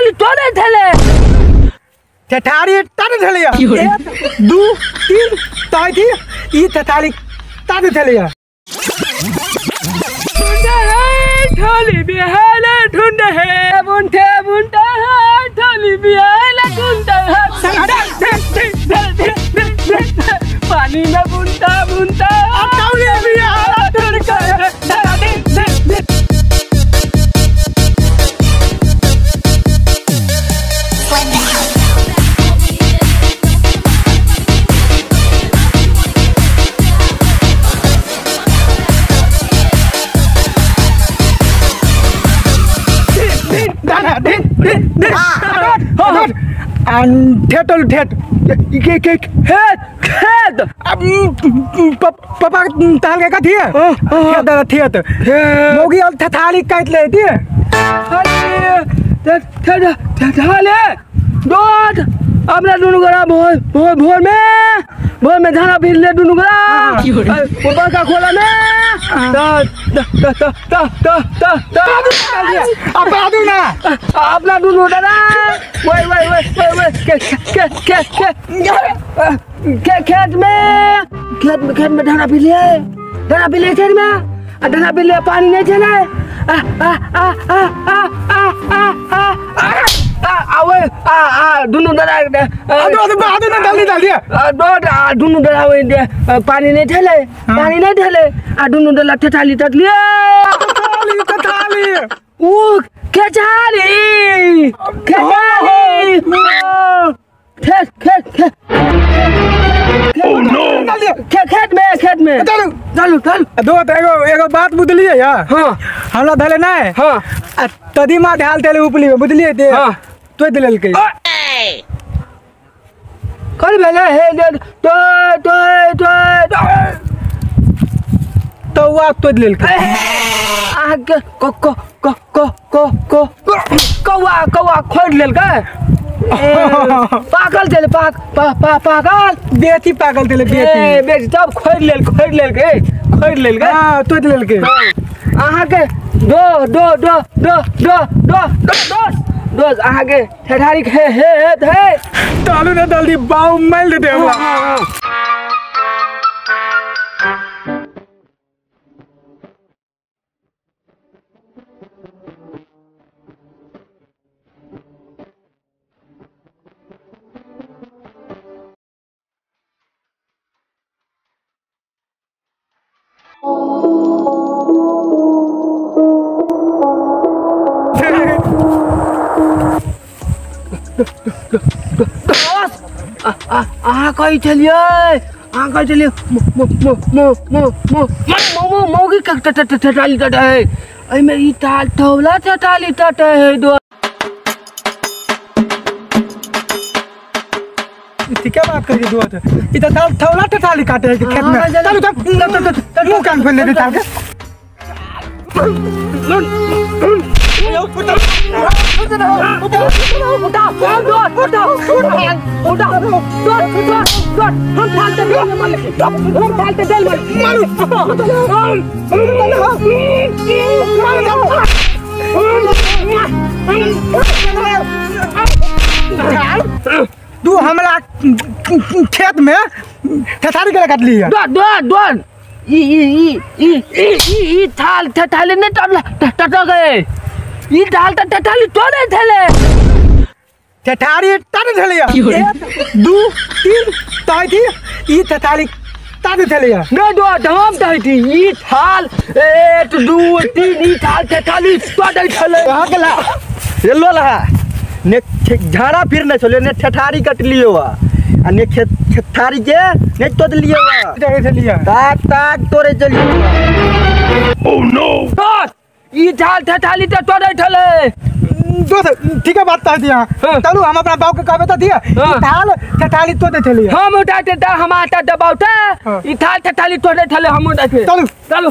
ठेठारी तोड़े छले ठेठारी तोड़े छले 1 2 3 तय ई ठेठारी तोड़े छले ठोली बिहाले ढूंढ है मुंठे मुंठा है ठोली बिहाले ढूंढ है पानी में बुनता बुनता ठोली बिहाले ढूंढ कर ठेटल ठेट के के खेत खेत अब पापा ताल के कथी है खेत खेत मोगी और थथाली काट ले थी थथाली दोत अपना दुनु गरा भोर भोर भोर में धाना भीड़ ले दुनु गरा वो बड़का खोला में त त त त त त अब आदू ना अपना दुनु दादा वही वही वही वही के के के के के खेत में धाना पी लिए खेत में आ धाना पी लिए पानी नहीं चले आ आ आ आ आ आ आ आ आ आ ओए आ आ दुनु दादा आदू ना डाल दिया आ दुनु दादा ओए पानी नहीं चले आ दुनु दादा ठेठाली टटलिए ठेठाली ऊ खेचाली खेचाली खेत खेत खेत Oh no खेत में चलू चलू चल दो एगो एगो बात बुझलिए यार। हां हमरा धले नहीं। हां आ तदीमा ढाल तेले उपली में बुझलिए ते। हां तो दिललकै कल भेले हे तो तो तो तो वा तो दिललकै आगे को को को को को को कौआ कौआ खोड़ लेलकै पागल चले पाक पा पा पागल बेटी पागल चले बेटी बेटी तब खोड़ लेलकै खोड़ लेलकै। हां तो लेलकै अहाँ के दो दो दो दो दो दो दो दो अहाँ के ठेठारी हे हे हे तालू ने जल्दी बाऊ मार देते हमरा। अहाँ कहै छलियै अहाँ कहै छलियै मो मो मो मो मो मो मौगी ठेठाली टटै है एहिमे ई ताल ठौला ठेठाली टटै है दो ठीके बात करिए दो ई त ताल ठौला ठेठाली काटे है खेत में। चलू चल मुंह कान खोल ले ताल के। तू हमरा खेत में ठेठारी के काटली है। दो दो ई ई ई ई ई थाल ठेठाली नहीं टटला टट गए ई थाल त ठेठाली तोड़े छले ठेठारी तोड़े छले 1 2 3 तय ई ठेठारी तोड़े छले नहीं दो धाम तय थी ई थाल 1 2 3 ई थाल ठेठाली तोड़े छले कहां गेला एलो लहा ने झाड़ा फिरने छले ने ठेठारी कटलियो आ ने खेत खेतारी के ने तोड़ लियो तोड़े छलिए ताक ताक तोड़े चलियो। Oh no ई थाल ठेठाली त तोड़े छले दोस्त ठीक है बात कह दिया। चलू हम अपना बाप के कहबे त दिया ई थाल ठेठाली तोड़े छलिए हम उठाते त हम आटा दबाउते ई थाल ठेठाली तोड़े छले हम उठाते चलू चलू।